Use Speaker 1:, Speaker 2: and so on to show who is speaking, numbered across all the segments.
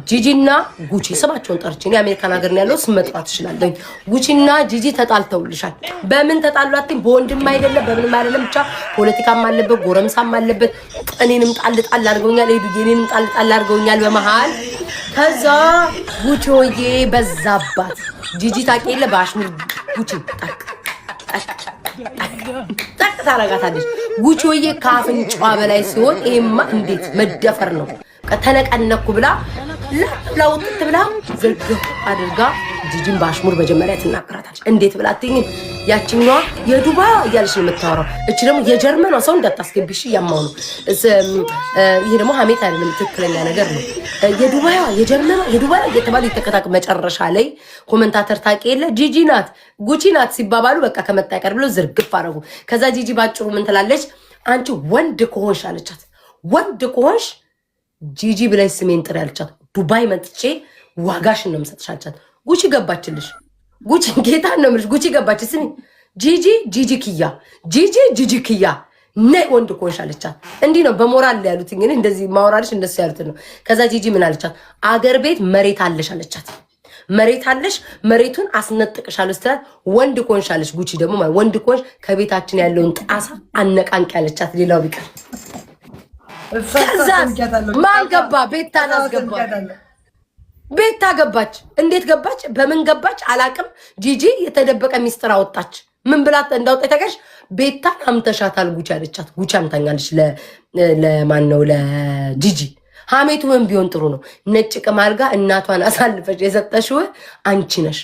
Speaker 1: ጂጂና ጉቺ ስማቸውን ጠርቼ እኔ አሜሪካን ሀገር ነው ያለው፣ ስም መጥራት እችላለሁ። ጉቺና ጂጂ ተጣልተውልሻል። በምን ተጣሉ አትይም? በወንድም አይደለም በምንም አይደለም፣ ብቻ ፖለቲካም አለበት ጎረምሳም አለበት። እኔንም ጣል ጣል አድርገውኛል። ሄዱ እኔንም ጣል ጣል አድርገውኛል በመሃል። ከዛ ጉቺ በዛባት። ጂጂ ታውቂ የለ በአሽሙር ጉቺ ጠቅ ጠቅ ጠቅ ታረጋታለች። ጉቺዬ ከአፍንጫዋ በላይ ሲሆን ይሄማ እንዴት መደፈር ነው። ተነቀነኩ ብላ ላውጥት ብላ ዝርግፍ አድርጋ ጂጂን በአሽሙር መጀመሪያ ትናገራታለች። እንዴት ብላ አትይኝም? ያችኛዋ የዱባይ እያለች ነው የምታወራው። እቺ ደግሞ የጀርመኗ ሰው እንዳታስገቢሽ እያማው ነው። ይሄ ደግሞ ሀሜት አይደለም፣ ትክክለኛ ነገር ነው። የዱባይዋ የጀርመኗ የዱባይ እየተባሉ የተከታከ መጨረሻ ላይ commentator ታውቂ የለ ጂጂ ናት ጉቺ ናት ሲባባሉ በቃ ከመጣ ይቀር ብሎ ዝርግፍ አደረጉ። ከዛ ጂጂ ባጭሩ ምን ትላለች? አንቺ ወንድ ከሆንሽ አለቻት፣ ወንድ ከሆንሽ ጂጂ ብለሽ ስሜን ጥሪ አለቻት። ዱባይ መጥቼ ዋጋሽን ነው የምሰጥሽ አለቻት። ጉቺ ገባችልሽ። ጉቺ ጌታ ነው የምልሽ። ጉቺ ገባች። ስሚ ጂጂ ጂጂ ክያ ጂጂ ጂጂ ክያ ነይ ወንድ ከሆንሽ አለቻት። እንዲህ ነው በሞራል ያሉት። እንግዲህ እንደዚህ ማውራልሽ እንደሱ ያሉት ነው። ከዛ ጂጂ ምን አለቻት? አገር ቤት መሬት አለሽ አለቻት። መሬት አለሽ፣ መሬቱን አስነጥቅሻለሁ ስትላት ወንድ ከሆንሽ አለች። ጉቺ ደግሞ ወንድ ከሆንሽ ከቤታችን ያለውን ጣሳ አነቃንቅ ያለቻት። ሌላው ቢቀር ከዛ ማን ገባ? ቤታን አስገባ። ቤታ ገባች። እንዴት ገባች? በምን ገባች? አላቅም። ጂጂ የተደበቀ ሚስጥር አወጣች። ምን ብላት እንዳወጣች ታውቂያለሽ? ቤታን አምተሻታል ጉቺ አለቻት። ጉቺ አምታኛለች። ለማን ነው? ለጂጂ። ሀሜቱ ምን ቢሆን ጥሩ ነው? ነጭ ቅማል ጋር እናቷን አሳልፈሽ የሰጠሽው አንቺ ነሽ።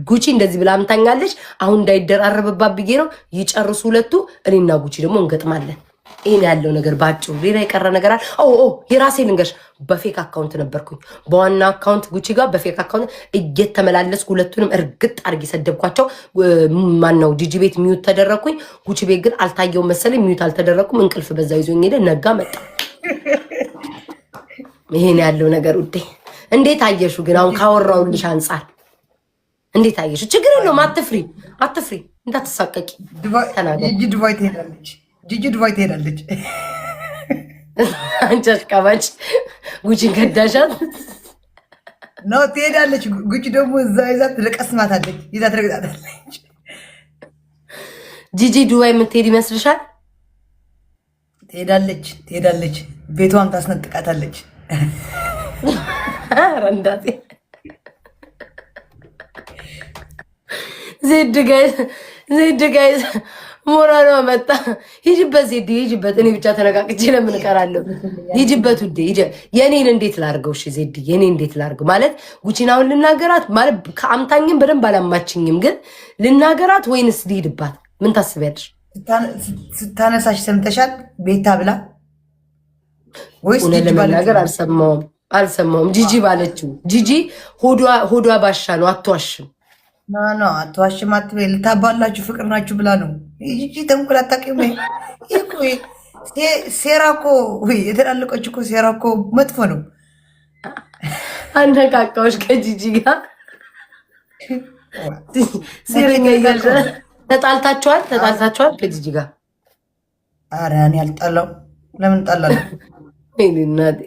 Speaker 1: ጉቺ እንደዚህ ብላ አምታኛለች። አሁን እንዳይደራረብባት ብዬ ነው። ይጨርሱ ሁለቱ። እኔና ጉቺ ደግሞ እንገጥማለን። ይህን ያለው ነገር ባጭሩ። ሌላ የቀረ ነገር አለ? ኦ የራሴ ልንገርሽ፣ በ fake account ነበርኩኝ። በዋና account ጉቺ ጋር በ fake account እየተመላለስኩ ሁለቱንም እርግጥ አድርጌ ሰደብኳቸው። ማነው ጂጂ ቤት mute ተደረግኩኝ። ጉቺ ቤት ግን አልታየውም መሰለኝ፣ mute አልተደረግኩም። እንቅልፍ በዛ ይዞኝ ሄደ። ነጋ መጣ። ይሄን ያለው ነገር ውዴ፣ እንዴት አየሹ? ግን አሁን ካወራውልሽ አንጻር እንዴት አየሹ? ችግር የለውም። አትፍሪ፣ አትፍሪ፣ እንዳትሳቀቂ ተናገሪ።
Speaker 2: ጂጂ ዱባይ ትሄዳለች። ጂጂ ዱባይ ትሄዳለች።
Speaker 1: አንቺ አሽቃባጭ ጉቺን ከዳሻት።
Speaker 2: No ትሄዳለች። ጉቺ ደግሞ እዛ ይዛ ትለቀስማታለች፣ ይዛ ትረግጣታለች።
Speaker 1: ጂጂ ዱባይ የምትሄድ ይመስልሻል?
Speaker 2: ትሄዳለች፣ ትሄዳለች። ቤቷም ታስነጥቃታለች።
Speaker 1: ኧረ እንዳቴ ዜድ guys፣ ዜድ guys ሞራሏ መጣ። ሂጅበት ዜድ ሂጅበት። እኔ ብቻ ተነቃቅቼ ለምን እቀራለሁ? ሂጅበት ውዴ። የኔን እንዴት ላርገው? እሺ ዜድ የኔ እንዴት ላርገው? ማለት ጉቺን አሁን ልናገራት ማለት ከአምታኝም በደንብ አላማችኝም፣ ግን ልናገራት ወይንስ ልሂድባት? ምን ታስቢያለሽ?
Speaker 2: ስታነሳሽ ሰምተሻል? ቤታ ብላ ወይስ
Speaker 1: እውነት
Speaker 2: ጂጂ
Speaker 1: ለመናገር
Speaker 2: ባለችው?
Speaker 1: አልሰማውም፣ አልሰማውም። ጂጂ ባለችው። ጂጂ ሆዷ ባሻ ነው፣ አትዋሽም።
Speaker 2: No no አትዋሽም፣ አትበይ። ልታባላችሁ ፍቅር ናችሁ ብላ ነው። ጂጂ ተንኮል አታውቂም ወይ? ይህ እኮ ሴራ እኮ ወይ የተላለቀች እኮ ሴራ እኮ መጥፎ ነው።
Speaker 1: አነቃቃዎች ከጂጂ ጋር ሴረኛ እያልሽ ተጣልታችኋል? ተጣልታችኋል ከጂጂ ጋር?
Speaker 2: ኧረ እኔ አልጣላም። ለምን እጣላለሁ?
Speaker 1: ወይኔ እናቴ።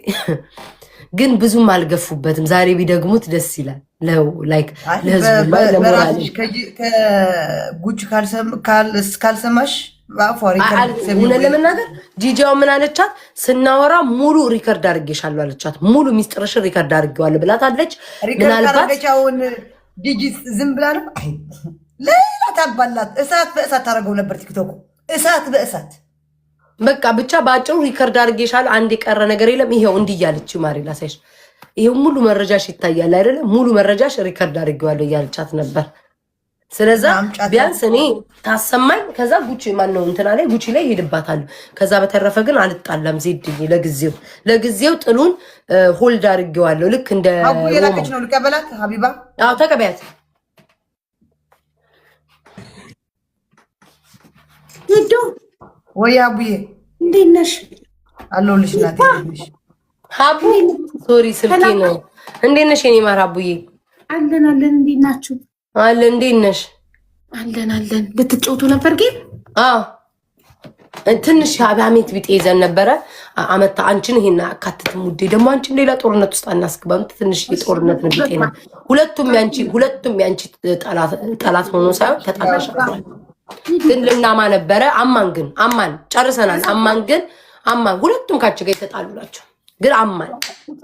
Speaker 1: ግን ብዙም አልገፉበትም። ዛሬ ቢደግሙት ደስ ይላል። ለው like
Speaker 2: አይ
Speaker 1: ለህዝቡ ለሞራል።
Speaker 2: በራስሽ ከጉቺ ካልሰማሽ በአፏ record ሰሚ
Speaker 1: እውነት
Speaker 2: ወይ
Speaker 1: ለመናገር ጂጂያው ምን አለቻት? ስናወራ ሙሉ record አድርጌሻለሁ አለቻት። ሙሉ ሚስጥርሽን record አድርጌዋለሁ ብላታለች።
Speaker 2: record
Speaker 1: ምናልባት
Speaker 2: ካደረገች አሁን ጂጂ ዝም ብላ ነው። አይ ሌላ ታባላት። እሳት በእሳት ታደርገው ነበር ቲክቶኩ እሳት በእሳት።
Speaker 1: በቃ ብቻ በአጭሩ record አድርጌሻለሁ፣ አንድ የቀረ ነገር የለም። ይሄው እንዲህ እያለች ማሪ ላሳይሽ፣ ይሄው ሙሉ መረጃሽ ይታያል አይደለም? ሙሉ መረጃሽ record አድርጌዋለሁ እያለቻት ነበር። ስለዛ
Speaker 2: አምጫት።
Speaker 1: ቢያንስ እኔ ታሰማኝ። ከዛ ጉቺ ማነው እንትና ላይ ጉቺ ላይ ሄድባታለሁ። ከዛ በተረፈ ግን አልጣላም። ዜድዬ ለጊዜው ጥሉን hold አድርጌዋለሁ። ልክ እንደ
Speaker 2: ሀቡ
Speaker 1: ሮማው
Speaker 2: የላከች ነው። ልቀበላት ሀቢባ።
Speaker 1: አዎ ተቀበያት።
Speaker 3: ሄዶ
Speaker 2: ወይ ሀቡዬ።
Speaker 3: እንዴት ነሽ?
Speaker 2: አለሁልሽ እናቴ። እንዴት ነሽ?
Speaker 1: ሀቡ sorry ስልኬ ነው። እንዴት ነሽ የኔ ማር ሀቡዬ?
Speaker 3: አለን አለን። እንዴት ናችሁ?
Speaker 1: አለ እንዴት ነሽ?
Speaker 3: አለን አለን። ልትጫወቱ ነበር ግን
Speaker 1: አዎ። ትንሽ ሀሜት ቢጤ ይዘን ነበረ። አመታ አንቺን ይሄን አካትትም ውዴ። ደግሞ አንቺን ሌላ ጦርነት ውስጥ አናስገባም። ትንሽ የጦርነት ነው ቢጤ ነው። ሁለቱም ያንቺ ጠላት ሆኖ ሳይሆን ተጣላሻቸዋል። ግን ልናማ ነበረ። አማን ግን አማን ጨርሰናል። አማን ግን አማን ሁለቱም ካንቺ ጋር የተጣሉ ናቸው። ግን አማን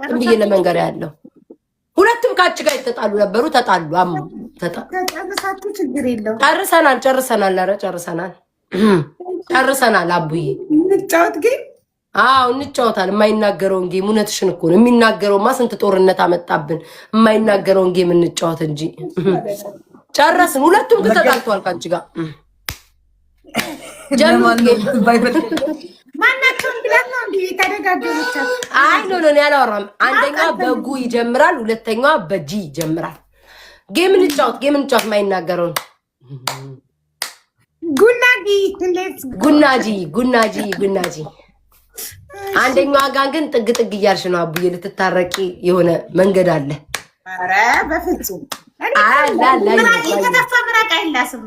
Speaker 1: ዝም ብዬ ለመንገር ያለው ሁለቱም ካንቺ ጋር የተጣሉ ነበሩ። ተጣሉ። አማን
Speaker 3: ጨርሳችሁ ችግር የለውም።
Speaker 1: ጨርሰናል፣ ጨርሰናል። ኧረ ጨርሰናል፣ ጨርሰናል። አቡዬ
Speaker 3: እንጫወት ግን።
Speaker 1: አዎ እንጫወታል። የማይናገረውን game እውነትሽን እኮ ነው። የሚናገረውማ ስንት ጦርነት አመጣብን። የማይናገረውን game እንጫወት እንጂ ጨረስን። ሁለቱም ግን ተጣልተዋል ከአንቺ ጋር።
Speaker 3: ማናቸውን ብላት ነው እንዲ የተደጋገመቻት?
Speaker 1: አይ no no፣ ያላወራም። አንደኛዋ በጉ ይጀምራል፣ ሁለተኛዋ በጂ ይጀምራል። Game እንጫወት፣ game እንጫወት። የማይናገረውን።
Speaker 3: ጉናጂ።
Speaker 1: ጉናጂ፣ ጉናጂ፣ ጉናጂ። አንደኛዋ ጋር ግን ጥግ ጥግ እያልሽ ነው አቡዬ፣ ልትታረቂ የሆነ መንገድ አለ።
Speaker 3: ኧረ በፍጹም፣ የተተፋ ምራቅ አይላስም።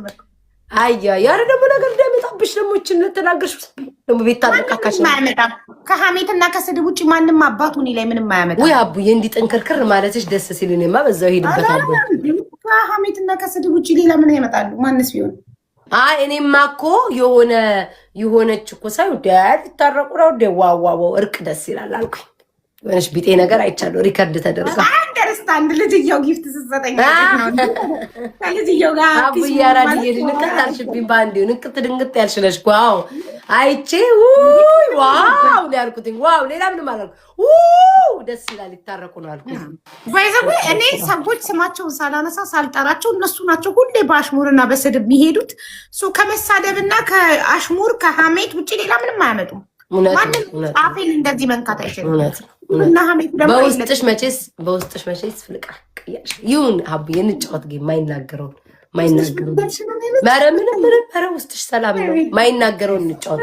Speaker 1: አያ ያረ ደግሞ ነገር እንዳይመጣብሽ ደግሞ ይችን ልትናገርሽ ደግሞ ቤት ታለቃካሽ።
Speaker 3: አያመጣም። ከሀሜትና ከስድብ ውጭ ማንም አባቱ እኔ ላይ ምንም አያመጣም።
Speaker 1: ውይ አቡዬ፣ እንዲህ ጥንክርክር ማለትሽ ደስ ሲል እኔማ በዛው ሄድበታለሁ።
Speaker 3: ከሀሜትና ከስድብ ውጭ ሌላ ምን ያመጣሉ? ማንስ ቢሆን።
Speaker 1: አይ እኔማ እኮ የሆነ የሆነች እኮ ሳይ ሊታረቁ ነው ደ wow wow እርቅ ደስ ይላል አልኩኝ። የሆነች ቢጤ ነገር አይቻለሁ record ተደርጋ።
Speaker 3: Understand፣ ልጅየው gift ስትሰጠኝ ከልጅየው ጋር።
Speaker 1: አቡዬ አራድዬ ንቅት አልሽብኝ። በአንዴ ንቅት ድንግጥ ያልሽ ነሽ እኮ። አዎ አይቼ ውይ wow ነው ያልኩትኝ። Wow፣ ሌላ ምንም አላልኩም። ደስ ይላል ይታረቁ ነው አልኩኝ።
Speaker 3: By the way እኔ ሰዎች ስማቸውን ሳላነሳ ሳልጠራቸው እነሱ ናቸው ሁሌ በአሽሙርና በስድብ የሚሄዱት። ከመሳደብና ከአሽሙር ከሀሜት ውጭ ሌላ ምንም አያመጡም። ማንም ጣፌን እንደዚህ መንካት አይችልም። እና ሀሜት ደግሞ
Speaker 1: በውስጥሽ መቼስ ፍልቃ ቅያሽ ይሁን። አቡዬ እንጫወት ግን ማይናገረውን ማይናገረውን። ኧረ ምንም ምንም፣ ኧረ ውስጥሽ ሰላም ነው። ማይናገረውን እንጫወት።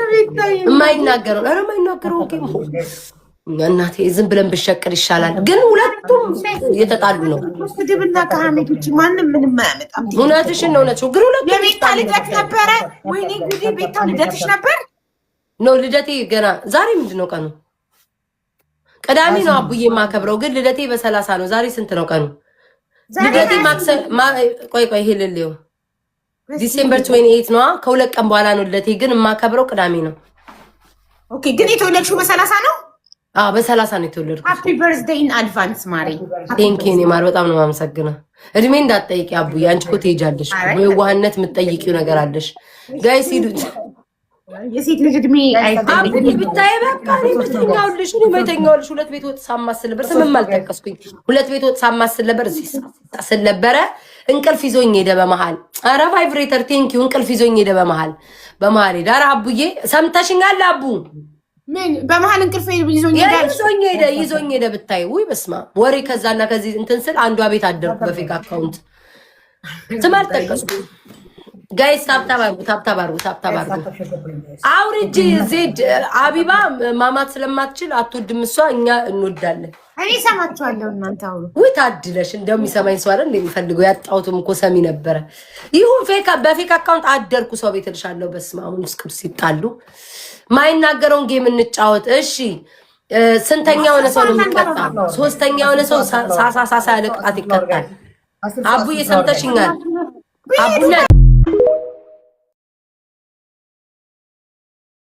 Speaker 1: የማይናገረውን፣ ኧረ ማይናገረውን game እናቴ ዝም ብለን ብሸቅል ይሻላል። ግን ሁለቱም እየተጣሉ ነው።
Speaker 3: ስድብና ከሀሜት ውጭ ማንም ምንም አያመጣም።
Speaker 1: እውነትሽን ነው፣ እውነትሽን ግን ሁለቱም
Speaker 3: የቤታ ልደት ነበረ። ወይኔ ጉዴ! ቤታ ልደትሽ ነበር?
Speaker 1: No፣ ልደቴ ገና ዛሬ ምንድን ነው ቀኑ? ቅዳሜ ነው አቡዬ የማከብረው፣ ግን ልደቴ በ30 ነው። ዛሬ ስንት ነው ቀኑ? ልደቴ ቆይ ቆይ፣ ይሄ ልልየው December 28 ነዋ። ከ2 ቀን በኋላ ነው ልደቴ፣ ግን የማከብረው ቅዳሜ ነው።
Speaker 3: Okay፣ ግን የተወለድሽው በ30 ነው?
Speaker 1: አዎ፣ በ30 ነው የተወለድኩት።
Speaker 3: Happy birthday in advance ማሬ።
Speaker 1: Thank you የኔ ማር፣ በጣም ነው የማመሰግነው። እድሜ እንዳትጠይቂ አቡዬ፣ አንቺ እኮ ትሄጃለሽ። በየዋህነት የምትጠይቂው ነገር አለሽ። Guys ሂዱት።
Speaker 3: የሴት ልጅ እድሜ
Speaker 1: አቡዬ ብታይ በቃ እኔ መተኛውልሽ፣ እኔ መተኛውልሽ። ሁለት ቤት ወጥ ሳማስል ነበር፣ ስምም አልጠቀስኩኝ። ሁለት ቤት ወጥ ሳማስል ነበር፣ እዚህ ስል ነበረ። እንቅልፍ ይዞኝ ሄደ በመሃል። ኧረ vibrator thank you። እንቅልፍ ይዞኝ ሄደ በመሃል በመሃል ሄደ። ኧረ አቡዬ ሰምተሽኛል? አቡ
Speaker 3: ምን በመሀል እንቅልፍ ይዞኝ ሄደ?
Speaker 1: ይዞኝ ሄደ፣ ይዞኝ ሄደ ብታይ። ውይ በስመ አብ፣ ወሬ ከዛና ከዚህ እንትን ስል አንዷ ቤት አደርኩ በ fake account፣ ስም አልጠቀስኩም። Guys tap tap አድርጉ፣ tap tap አድርጉ፣ tap tap አድርጉ። አውርጂ ዜድ አቢባ ማማት ስለማትችል አትወድም እሷ፣ እኛ እንወዳለን።
Speaker 3: እኔ እሰማችኋለሁ፣ እናንተ አውሩ።
Speaker 1: ውይ ታድለሽ፣ እንደው የሚሰማኝ ሰው አይደል እንደሚፈልገው ያጣሁትም እኮ ሰሚ ነበረ። ይሁን fake በ fake account አደርኩ ሰው ቤት እልሻለሁ። በስመ አብ ወመንፈስ ቅዱስ ሲጣሉ ማይናገረውን game እንጫወት። እሺ ስንተኛ የሆነ ሰው ነው የሚቀጣ? ሶስተኛ የሆነ ሰው ሳሳ ሳሳ ያለ ቅጣት ይቀጣል። አቡዬ ሰምተሽኛል? አቡና